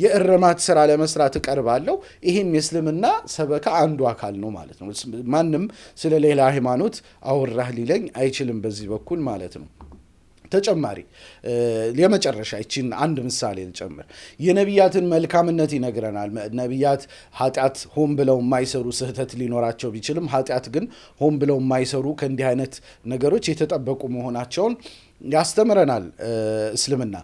Speaker 1: የእርማት ስራ ለመስራት እቀርባለሁ። ይሄም የእስልምና ሰበካ አንዱ አካል ነው ማለት ነው። ማንም ስለ ሌላ ሃይማኖት አወራህ ሊለኝ አይችልም በዚህ በኩል ማለት ነው። ተጨማሪ የመጨረሻ ይችን አንድ ምሳሌ ልጨምር። የነቢያትን መልካምነት ይነግረናል። ነቢያት ኃጢአት ሆን ብለው የማይሰሩ፣ ስህተት ሊኖራቸው ቢችልም ኃጢአት ግን ሆን ብለው የማይሰሩ፣ ከእንዲህ አይነት ነገሮች የተጠበቁ መሆናቸውን ያስተምረናል እስልምና።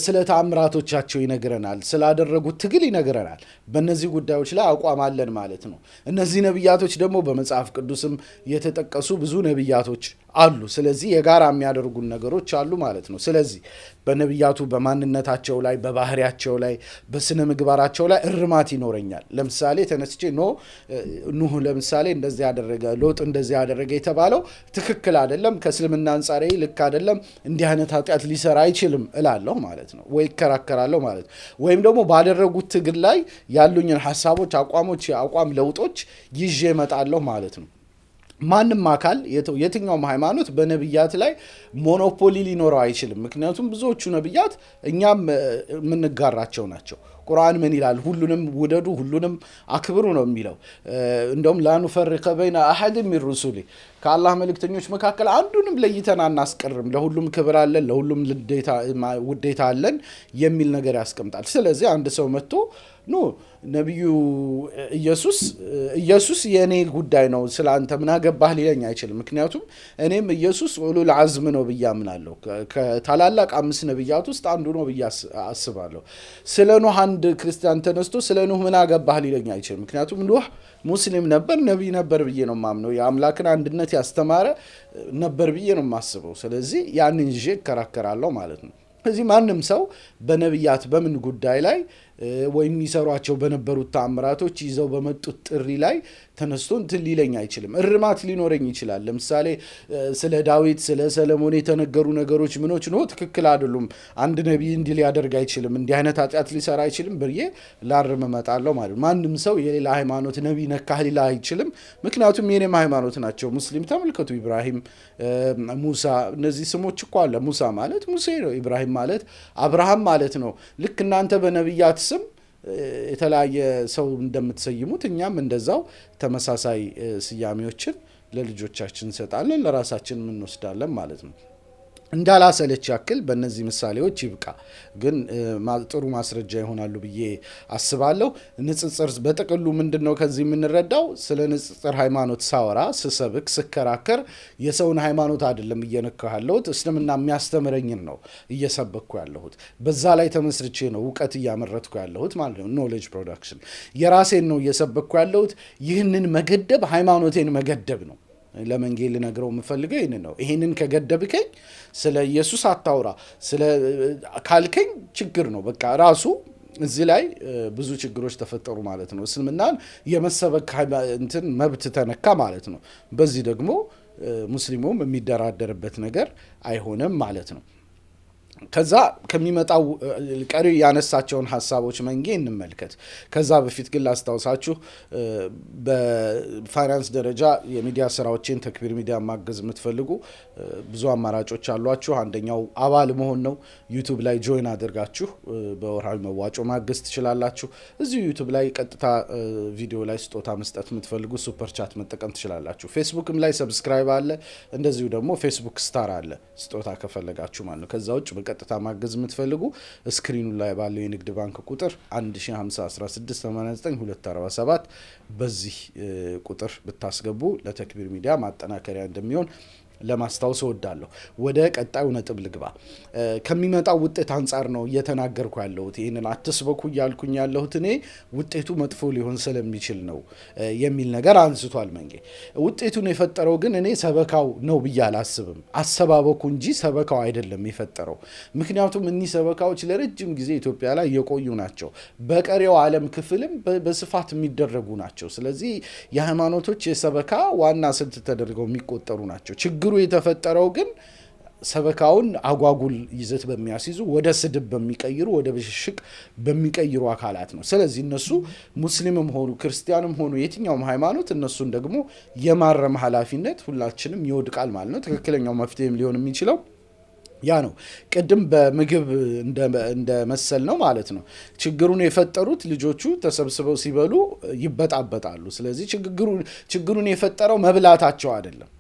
Speaker 1: ስለ ተአምራቶቻቸው ይነግረናል። ስላደረጉት ትግል ይነግረናል። በእነዚህ ጉዳዮች ላይ አቋም አለን ማለት ነው። እነዚህ ነቢያቶች ደግሞ በመጽሐፍ ቅዱስም የተጠቀሱ ብዙ ነቢያቶች አሉ። ስለዚህ የጋራ የሚያደርጉን ነገሮች አሉ ማለት ነው። ስለዚህ በነቢያቱ በማንነታቸው ላይ፣ በባህሪያቸው ላይ፣ በስነ ምግባራቸው ላይ እርማት ይኖረኛል። ለምሳሌ ተነስቼ no፣ ኑህ ለምሳሌ እንደዚህ ያደረገ፣ ሎጥ እንደዚህ ያደረገ የተባለው ትክክል አይደለም፣ ከእስልምና አንጻር ልክ አይደለም፣ እንዲህ አይነት ኃጢአት ሊሰራ አይችልም እላለሁ ማለት ነው፣ ወይ እከራከራለሁ ማለት ነው። ወይም ደግሞ ባደረጉት ትግል ላይ ያሉኝን ሀሳቦች፣ አቋሞች፣ የአቋም ለውጦች ይዤ እመጣለሁ ማለት ነው። ማንም አካል፣ የትኛውም ሃይማኖት በነቢያት ላይ monopoly ሊኖረው አይችልም። ምክንያቱም ብዙዎቹ ነቢያት እኛም የምንጋራቸው ናቸው። ቁርአን ምን ይላል? ሁሉንም ውደዱ፣ ሁሉንም አክብሩ ነው የሚለው። እንደውም لا نفرق بين أحد من رسله፣ ከአላህ መልእክተኞች መካከል አንዱንም ለይተን አናስቀርም፣ ለሁሉም ክብር አለን፣ ለሁሉም ውዴታ አለን የሚል ነገር ያስቀምጣል። ስለዚህ አንድ ሰው መጥቶ no፣ ነቢዩ ኢየሱስ፣ ኢየሱስ የእኔ ጉዳይ ነው፣ ስለ አንተ ምን አገባህ ሊለኝ አይችልም። ምክንያቱም እኔም ኢየሱስ أولو العزم ነው ብዬ አምናለሁ። ከታላላቅ አምስት ነቢያት ውስጥ አንዱ ነው ብዬ አስባለሁ። ስለ ኑህ አንድ ክርስቲያን ተነስቶ ስለ ኑህ ምን አገባህ ሊለኝ አይችልም። ምክንያቱም ኑህ ሙስሊም ነበር፣ ነቢይ ነበር ብዬ ነው የማምነው። የአምላክን አንድነት ያስተማረ ነበር ብዬ ነው የማስበው። ስለዚህ ያንን ይዤ እከራከራለሁ ማለት ነው። ስለዚህ ማንም ሰው በነቢያት በምን ጉዳይ ላይ ወይም ይሰሯቸው በነበሩት ተአምራቶች፣ ይዘው በመጡት ጥሪ ላይ ተነስቶ እንትን ሊለኝ አይችልም። እርማት ሊኖረኝ ይችላል። ለምሳሌ ስለ ዳዊት፣ ስለ ሰለሞን የተነገሩ ነገሮች ምኖች no፣ ትክክል አይደሉም፣ አንድ ነቢይ እንዲህ ሊያደርግ አይችልም፣ እንዲህ አይነት ኃጢአት ሊሰራ አይችልም ብዬ ላርም እመጣለሁ ማለት ነው። ማንም ሰው የሌላ ሃይማኖት ነቢይ ነካህ ሊል አይችልም። ምክንያቱም የኔም ሃይማኖት ናቸው። ሙስሊም ተመልከቱ፣ ኢብራሂም፣ ሙሳ፣ እነዚህ ስሞች እኮ አለ። ሙሳ ማለት ሙሴ ነው። ኢብራሂም ማለት አብርሃም ማለት ነው። ልክ እናንተ በነቢያት ስም የተለያየ ሰው እንደምትሰይሙት እኛም እንደዛው ተመሳሳይ ስያሜዎችን ለልጆቻችን እንሰጣለን፣ ለራሳችን እንወስዳለን ማለት ነው። እንዳላሰለች ያክል በእነዚህ ምሳሌዎች ይብቃ። ግን ጥሩ ማስረጃ ይሆናሉ ብዬ አስባለሁ። ንጽጽር በጥቅሉ ምንድን ነው ከዚህ የምንረዳው? ስለ ንጽጽር ሃይማኖት ሳወራ፣ ስሰብክ፣ ስከራከር የሰውን ሃይማኖት አይደለም እየነካሁ ያለሁት፣ እስልምና የሚያስተምረኝን ነው እየሰበኩ ያለሁት። በዛ ላይ ተመስርቼ ነው እውቀት እያመረትኩ ያለሁት ማለት ነው። Knowledge production፣ የራሴን ነው እየሰበኩ ያለሁት። ይህንን መገደብ ሃይማኖቴን መገደብ ነው። ለመንጌ ልነግረው የምፈልገው ይህንን ነው። ይህንን ከገደብከኝ፣ ስለ ኢየሱስ አታውራ ስለ ካልከኝ ችግር ነው። በቃ ራሱ እዚህ ላይ ብዙ ችግሮች ተፈጠሩ ማለት ነው። እስልምናን የመሰበክ እንትን መብት ተነካ ማለት ነው። በዚህ ደግሞ ሙስሊሙም የሚደራደርበት ነገር አይሆንም ማለት ነው። ከዛ ከሚመጣው ቀሪ ያነሳቸውን ሀሳቦች መንጌ እንመልከት። ከዛ በፊት ግን ላስታውሳችሁ፣ በፋይናንስ ደረጃ የሚዲያ ስራዎችን ተክቢር ሚዲያ ማገዝ የምትፈልጉ ብዙ አማራጮች አሏችሁ። አንደኛው አባል መሆን ነው። YouTube ላይ join አድርጋችሁ በወርሃዊ መዋጮ ማገዝ ትችላላችሁ። እዚሁ YouTube ላይ ቀጥታ ቪዲዮ ላይ ስጦታ መስጠት የምትፈልጉ super chat መጠቀም ትችላላችሁ። ፌስቡክም ላይ subscribe አለ። እንደዚሁ ደግሞ Facebook star አለ፣ ስጦታ ከፈለጋችሁ ማለት ነው። ከዛ ውጭ በቀጥታ ማገዝ የምትፈልጉ screen ኑ ላይ ባለው የንግድ ባንክ ቁጥር 10501689247 በዚህ ቁጥር ብታስገቡ ለተክቢር ሚዲያ ማጠናከሪያ እንደሚሆን ለማስታወስ እወዳለሁ። ወደ ቀጣዩ ነጥብ ልግባ። ከሚመጣው ውጤት አንጻር ነው እየተናገርኩ ያለሁት። ይህንን አትስበኩ እያልኩኝ ያለሁት እኔ ውጤቱ መጥፎ ሊሆን ስለሚችል ነው የሚል ነገር አንስቷል መንጌ። ውጤቱን የፈጠረው ግን እኔ ሰበካው ነው ብዬ አላስብም። አሰባበኩ እንጂ ሰበካው አይደለም የፈጠረው። ምክንያቱም እኒህ ሰበካዎች ለረጅም ጊዜ ኢትዮጵያ ላይ የቆዩ ናቸው። በቀሪው ዓለም ክፍልም በስፋት የሚደረጉ ናቸው። ስለዚህ የሃይማኖቶች የሰበካ ዋና ስልት ተደርገው የሚቆጠሩ ናቸው። ችግሩ የተፈጠረው ግን ሰበካውን አጓጉል ይዘት በሚያስይዙ፣ ወደ ስድብ በሚቀይሩ፣ ወደ ብሽሽቅ በሚቀይሩ አካላት ነው። ስለዚህ እነሱ ሙስሊምም ሆኑ ክርስቲያንም ሆኑ የትኛውም ሃይማኖት እነሱን ደግሞ የማረም ኃላፊነት ሁላችንም ይወድቃል ማለት ነው። ትክክለኛው መፍትሄም ሊሆን የሚችለው ያ ነው። ቅድም በምግብ እንደ መሰል ነው ማለት ነው። ችግሩን የፈጠሩት ልጆቹ ተሰብስበው ሲበሉ ይበጣበጣሉ። ስለዚህ ችግሩን የፈጠረው መብላታቸው አይደለም።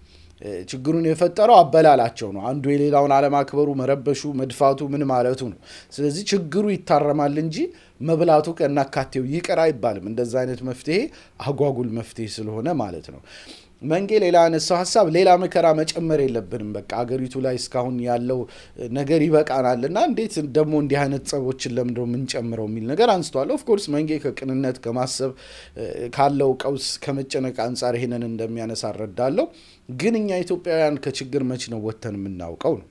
Speaker 1: ችግሩን የፈጠረው አበላላቸው ነው። አንዱ የሌላውን አለማክበሩ፣ መረበሹ፣ መድፋቱ፣ ምን ማለቱ ነው። ስለዚህ ችግሩ ይታረማል እንጂ መብላቱ ከናካቴው ይቅር አይባልም። እንደዛ አይነት መፍትሄ አጓጉል መፍትሄ ስለሆነ ማለት ነው። መንጌ ሌላ ያነሳው ሀሳብ ሌላ መከራ መጨመር የለብንም፣ በቃ አገሪቱ ላይ እስካሁን ያለው ነገር ይበቃናል እና እንዴት ደግሞ እንዲህ አይነት ጸቦችን ለምንድነው የምንጨምረው የሚል ነገር አንስቷል። Of course መንጌ ከቅንነት ከማሰብ፣ ካለው ቀውስ ከመጨነቅ አንጻር ይሄንን እንደሚያነሳ እረዳለሁ። ግን እኛ ኢትዮጵያውያን ከችግር መች ነው ወጥተን የምናውቀው ነው።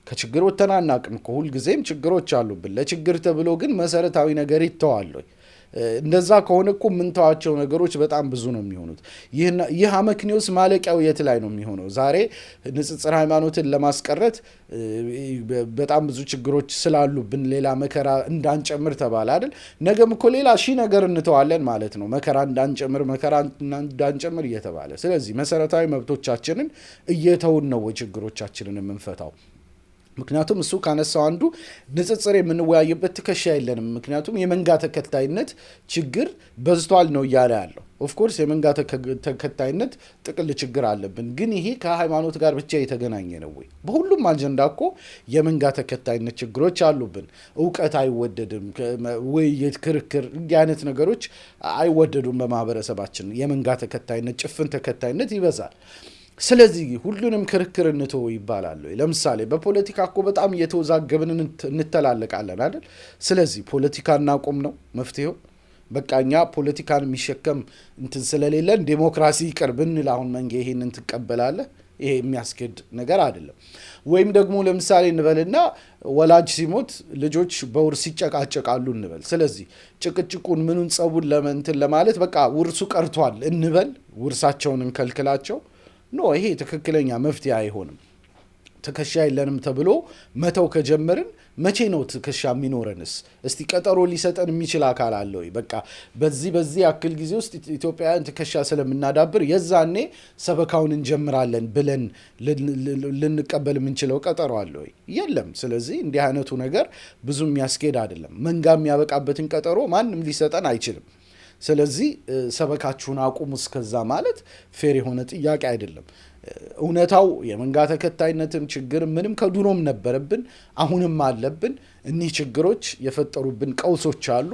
Speaker 1: ከችግር ወጥተን አናውቅም እኮ፣ ሁልጊዜም ችግሮች አሉብን። ለችግር ተብሎ ግን መሰረታዊ ነገር ይተዋል ወይ? እንደዛ ከሆነ እኮ የምንተዋቸው ነገሮች በጣም ብዙ ነው የሚሆኑት። ይህ አመክንዮስ ማለቂያው የት ላይ ነው የሚሆነው? ዛሬ ንጽጽር ሃይማኖትን ለማስቀረት በጣም ብዙ ችግሮች ስላሉብን ሌላ መከራ እንዳንጨምር ተባለ አይደል? ነገም እኮ ሌላ ሺህ ነገር እንተዋለን ማለት ነው። መከራ እንዳንጨምር፣ መከራ እንዳንጨምር እየተባለ፣ ስለዚህ መሰረታዊ መብቶቻችንን እየተውን ነው ወይ ችግሮቻችንን የምንፈታው? ምክንያቱም እሱ ካነሳው አንዱ ንጽጽር የምንወያይበት ትከሻ የለንም። ምክንያቱም የመንጋ ተከታይነት ችግር በዝቷል ነው እያለ ያለው። Of course የመንጋ ተከታይነት ጥቅል ችግር አለብን። ግን ይሄ ከሃይማኖት ጋር ብቻ የተገናኘ ነው ወይ? በሁሉም አጀንዳ እኮ የመንጋ ተከታይነት ችግሮች አሉብን። እውቀት አይወደድም፣ ውይይት፣ ክርክር፣ እንዲህ አይነት ነገሮች አይወደዱም በማህበረሰባችን። የመንጋ ተከታይነት፣ ጭፍን ተከታይነት ይበዛል። ስለዚህ ሁሉንም ክርክር እንተው ይባላል ወይ? ለምሳሌ በፖለቲካ እኮ በጣም እየተወዛገብን እንተላለቃለን አይደል? ስለዚህ ፖለቲካ እናቁም ነው መፍትሄው? በቃ እኛ ፖለቲካን የሚሸከም እንትን ስለሌለን ዴሞክራሲ ይቅር ብንል አሁን መንጌ ይሄንን ትቀበላለህ? ይሄ የሚያስኬድ ነገር አይደለም። ወይም ደግሞ ለምሳሌ እንበልና ወላጅ ሲሞት ልጆች በውርስ ይጨቃጨቃሉ እንበል። ስለዚህ ጭቅጭቁን ምኑን ጸቡን ለመንትን ለማለት በቃ ውርሱ ቀርቷል እንበል፣ ውርሳቸውን እንከልክላቸው። No፣ ይሄ ትክክለኛ መፍትሄ አይሆንም። ትከሻ የለንም ተብሎ መተው ከጀመርን መቼ ነው ትከሻ የሚኖረንስ? እስቲ ቀጠሮ ሊሰጠን የሚችል አካል አለ ወይ? በቃ በዚህ በዚህ ያክል ጊዜ ውስጥ ኢትዮጵያውያን ትከሻ ስለምናዳብር የዛኔ ሰበካውን እንጀምራለን ብለን ልንቀበል የምንችለው ቀጠሮ አለ ወይ? የለም። ስለዚህ እንዲህ አይነቱ ነገር ብዙ የሚያስኬድ አይደለም። መንጋ የሚያበቃበትን ቀጠሮ ማንም ሊሰጠን አይችልም። ስለዚህ ሰበካችሁን አቁሙ እስከዛ ማለት fair የሆነ ጥያቄ አይደለም። እውነታው የመንጋ ተከታይነትም ችግር ምንም ከድሮም ነበረብን፣ አሁንም አለብን። እኒህ ችግሮች የፈጠሩብን ቀውሶች አሉ።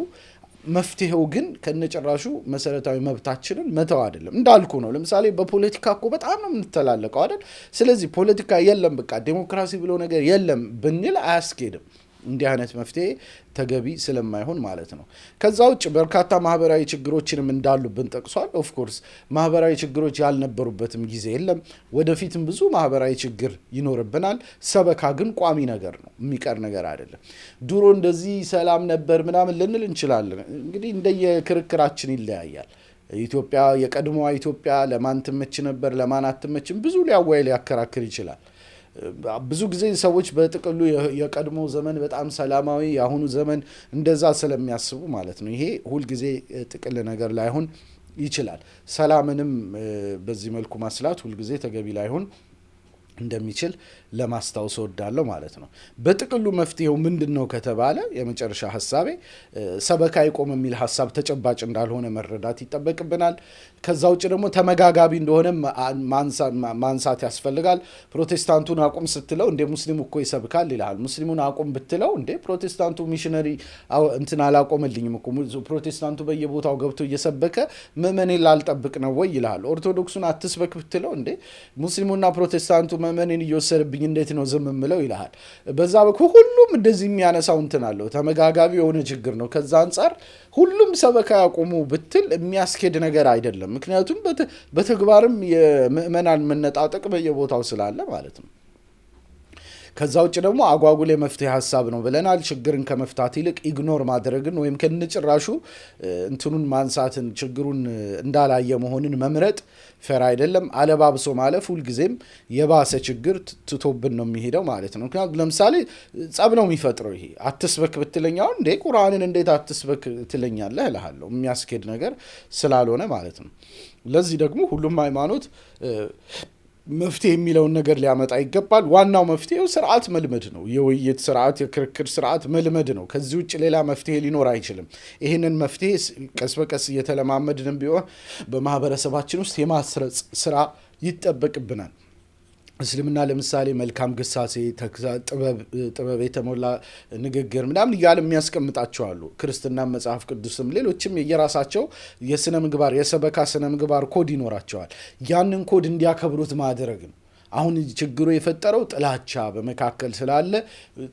Speaker 1: መፍትሄው ግን ከነጭራሹ መሰረታዊ መብታችንን መተው አይደለም። እንዳልኩ ነው። ለምሳሌ በፖለቲካ እኮ በጣም ነው የምንተላለቀው አይደል? ስለዚህ ፖለቲካ የለም፣ በቃ ዴሞክራሲ ብሎ ነገር የለም ብንል አያስኬድም። እንዲህ አይነት መፍትሄ ተገቢ ስለማይሆን ማለት ነው። ከዛ ውጭ በርካታ ማህበራዊ ችግሮችንም እንዳሉብን ጠቅሷል። Of course ማህበራዊ ችግሮች ያልነበሩበትም ጊዜ የለም። ወደፊትም ብዙ ማህበራዊ ችግር ይኖርብናል። ሰበካ ግን ቋሚ ነገር ነው፣ የሚቀር ነገር አይደለም። ድሮ እንደዚህ ሰላም ነበር ምናምን ልንል እንችላለን። እንግዲህ እንደየክርክራችን ይለያያል። ኢትዮጵያ፣ የቀድሞዋ ኢትዮጵያ ለማን ትመች ነበር፣ ለማን አትመችም፣ ብዙ ሊያወያይ ሊያከራክር ይችላል። ብዙ ጊዜ ሰዎች በጥቅሉ የቀድሞ ዘመን በጣም ሰላማዊ፣ የአሁኑ ዘመን እንደዛ ስለሚያስቡ ማለት ነው። ይሄ ሁልጊዜ ጥቅል ነገር ላይሆን ይችላል። ሰላምንም በዚህ መልኩ ማስላት ሁልጊዜ ተገቢ ላይሆን እንደሚችል ለማስታወስ እወዳለሁ ማለት ነው። በጥቅሉ መፍትሄው ምንድን ነው ከተባለ፣ የመጨረሻ ሀሳቤ ሰበካ ይቆም የሚል ሀሳብ ተጨባጭ እንዳልሆነ መረዳት ይጠበቅብናል። ከዛ ውጭ ደግሞ ተመጋጋቢ እንደሆነ ማንሳት ያስፈልጋል። ፕሮቴስታንቱን አቁም ስትለው እንዴ ሙስሊሙ እኮ ይሰብካል ይልሃል። ሙስሊሙን አቁም ብትለው እንዴ ፕሮቴስታንቱ ሚሽነሪ እንትን አላቆመልኝም እኮ፣ ፕሮቴስታንቱ በየቦታው ገብቶ እየሰበከ ምእመኔን ላልጠብቅ ነው ወይ ይልሃል። ኦርቶዶክሱን አትስበክ ብትለው እንዴ ሙስሊሙና ፕሮቴስታንቱ ምእመኔን እየወሰደብኝ እንዴት ነው ዝም የምለው ይልሃል። በዛ በኩል ሁሉም እንደዚህ የሚያነሳው እንትን አለው። ተመጋጋቢ የሆነ ችግር ነው። ከዛ አንጻር ሁሉም ሰበካ ያቆሙ ብትል የሚያስኬድ ነገር አይደለም። ምክንያቱም በተግባርም የምእመናን መነጣጠቅ በየቦታው ስላለ ማለት ነው። ከዛ ውጭ ደግሞ አጓጉል የመፍትሄ ሀሳብ ነው ብለናል። ችግርን ከመፍታት ይልቅ ignore ማድረግን ወይም ከነጭራሹ እንትኑን ማንሳትን፣ ችግሩን እንዳላየ መሆንን መምረጥ fair አይደለም። አለባብሶ ማለፍ ሁልጊዜም የባሰ ችግር ትቶብን ነው የሚሄደው ማለት ነው። ምክንያቱም ለምሳሌ ጸብ ነው የሚፈጥረው ይሄ። አትስበክ ብትለኝ አሁን እንዴ ቁርአንን እንዴት አትስበክ ትለኛለህ እልሃለሁ። የሚያስኬድ ነገር ስላልሆነ ማለት ነው። ለዚህ ደግሞ ሁሉም ሃይማኖት መፍትሄ የሚለውን ነገር ሊያመጣ ይገባል። ዋናው መፍትሄው ስርዓት መልመድ ነው። የውይይት ስርዓት፣ የክርክር ስርዓት መልመድ ነው። ከዚህ ውጭ ሌላ መፍትሄ ሊኖር አይችልም። ይህንን መፍትሄ ቀስ በቀስ እየተለማመድንም ቢሆን በማህበረሰባችን ውስጥ የማስረጽ ስራ ይጠበቅብናል። እስልምና ለምሳሌ መልካም ግሳሴ፣ ጥበብ የተሞላ ንግግር ምናምን እያለ የሚያስቀምጣቸው አሉ። ክርስትና፣ መጽሐፍ ቅዱስም ሌሎችም የየራሳቸው የስነ ምግባር፣ የሰበካ ስነ ምግባር ኮድ ይኖራቸዋል። ያንን ኮድ እንዲያከብሩት ማድረግ ነው። አሁን ችግሩ የፈጠረው ጥላቻ በመካከል ስላለ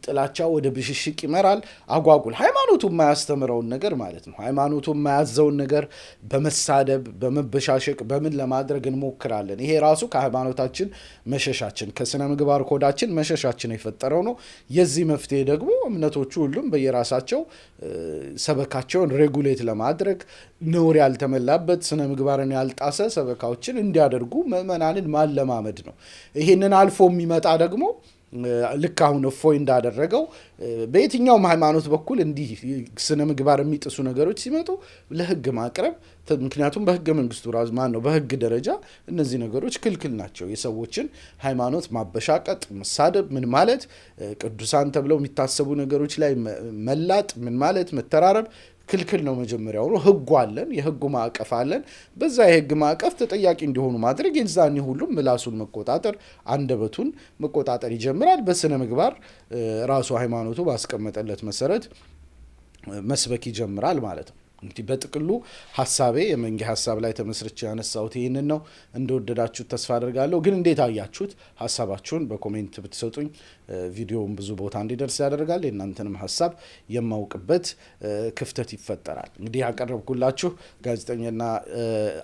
Speaker 1: ጥላቻ ወደ ብሽሽቅ ይመራል። አጓጉል ሃይማኖቱ የማያስተምረውን ነገር ማለት ነው። ሃይማኖቱ የማያዘውን ነገር በመሳደብ፣ በመበሻሸቅ፣ በምን ለማድረግ እንሞክራለን። ይሄ ራሱ ከሃይማኖታችን መሸሻችን፣ ከስነ ምግባር ኮዳችን መሸሻችን የፈጠረው ነው። የዚህ መፍትሄ ደግሞ እምነቶቹ ሁሉም በየራሳቸው ሰበካቸውን regulate ለማድረግ ነውር ያልተመላበት፣ ስነ ምግባርን ያልጣሰ ሰበካዎችን እንዲያደርጉ ምዕመናንን ማለማመድ ነው። ይሄንን አልፎ የሚመጣ ደግሞ ልክ አሁን እፎይ እንዳደረገው በየትኛውም ሃይማኖት በኩል እንዲህ ስነ ምግባር የሚጥሱ ነገሮች ሲመጡ ለህግ ማቅረብ፣ ምክንያቱም በህገ መንግስቱ ራሱ ማን ነው በህግ ደረጃ እነዚህ ነገሮች ክልክል ናቸው። የሰዎችን ሃይማኖት ማበሻቀጥ፣ መሳደብ፣ ምን ማለት፣ ቅዱሳን ተብለው የሚታሰቡ ነገሮች ላይ መላጥ፣ ምን ማለት፣ መተራረብ ክልክል ነው። መጀመሪያውኑ ህጉ አለን፣ የህጉ ማዕቀፍ አለን። በዛ የህግ ማዕቀፍ ተጠያቂ እንዲሆኑ ማድረግ፣ የዛኔ ሁሉም ምላሱን መቆጣጠር፣ አንደበቱን መቆጣጠር ይጀምራል። በስነ ምግባር ራሱ ሃይማኖቱ ባስቀመጠለት መሰረት መስበክ ይጀምራል ማለት ነው። እንግዲህ በጥቅሉ ሀሳቤ የመንጌ ሀሳብ ላይ ተመስርቼ ያነሳሁት ይህንን ነው። እንደወደዳችሁት ተስፋ አደርጋለሁ። ግን እንዴት አያችሁት? ሀሳባችሁን በ comment ብትሰጡኝ ቪዲዮውን ብዙ ቦታ እንዲደርስ ያደርጋል። የእናንተንም ሀሳብ የማውቅበት ክፍተት ይፈጠራል። እንግዲህ ያቀረብኩላችሁ ጋዜጠኛና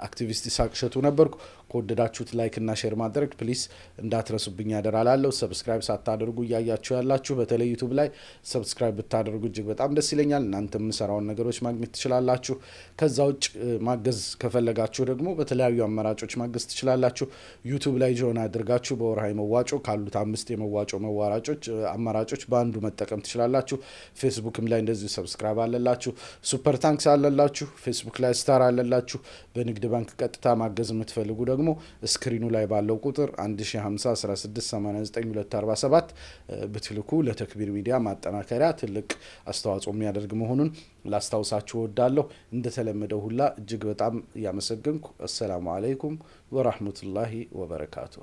Speaker 1: አክቲቪስት ይስሐቅ እሸቱ ነበርኩ። ከወደዳችሁት like እና share ማድረግ please እንዳትረሱብኝ ያደራ እላለሁ። Subscribe ሳታደርጉ እያያችሁ ያላችሁ በተለይ YouTube ላይ subscribe ብታደርጉ እጅግ በጣም ደስ ይለኛል። እናንተ የምሰራውን ነገሮች ማግኘት ትችላላችሁ። ከዛ ውጭ ማገዝ ከፈለጋችሁ ደግሞ በተለያዩ አማራጮች ማገዝ ትችላላችሁ። YouTube ላይ join አድርጋችሁ በወርሃዊ መዋጮ ካሉት አምስት የመዋጮ መዋራጮች አማራጮች በአንዱ መጠቀም ትችላላችሁ። ፌስቡክም ላይ እንደዚሁ subscribe አለላችሁ፣ super thanks አለላችሁ፣ ፌስቡክ ላይ star አለላችሁ። በንግድ ባንክ ቀጥታ ማገዝ የምትፈልጉ ደግሞ screen ኑ ላይ ባለው ቁጥር 1050 16 89 247 ብትልኩ ለተክቢር ሚዲያ ማጠናከሪያ ትልቅ አስተዋጽኦ የሚያደርግ መሆኑን ላስታውሳችሁ እወዳለሁ። እንደተለመደው ሁላ እጅግ በጣም እያመሰገንኩ አሰላሙ አለይኩም ወራህመቱላሂ ወበረካቱ።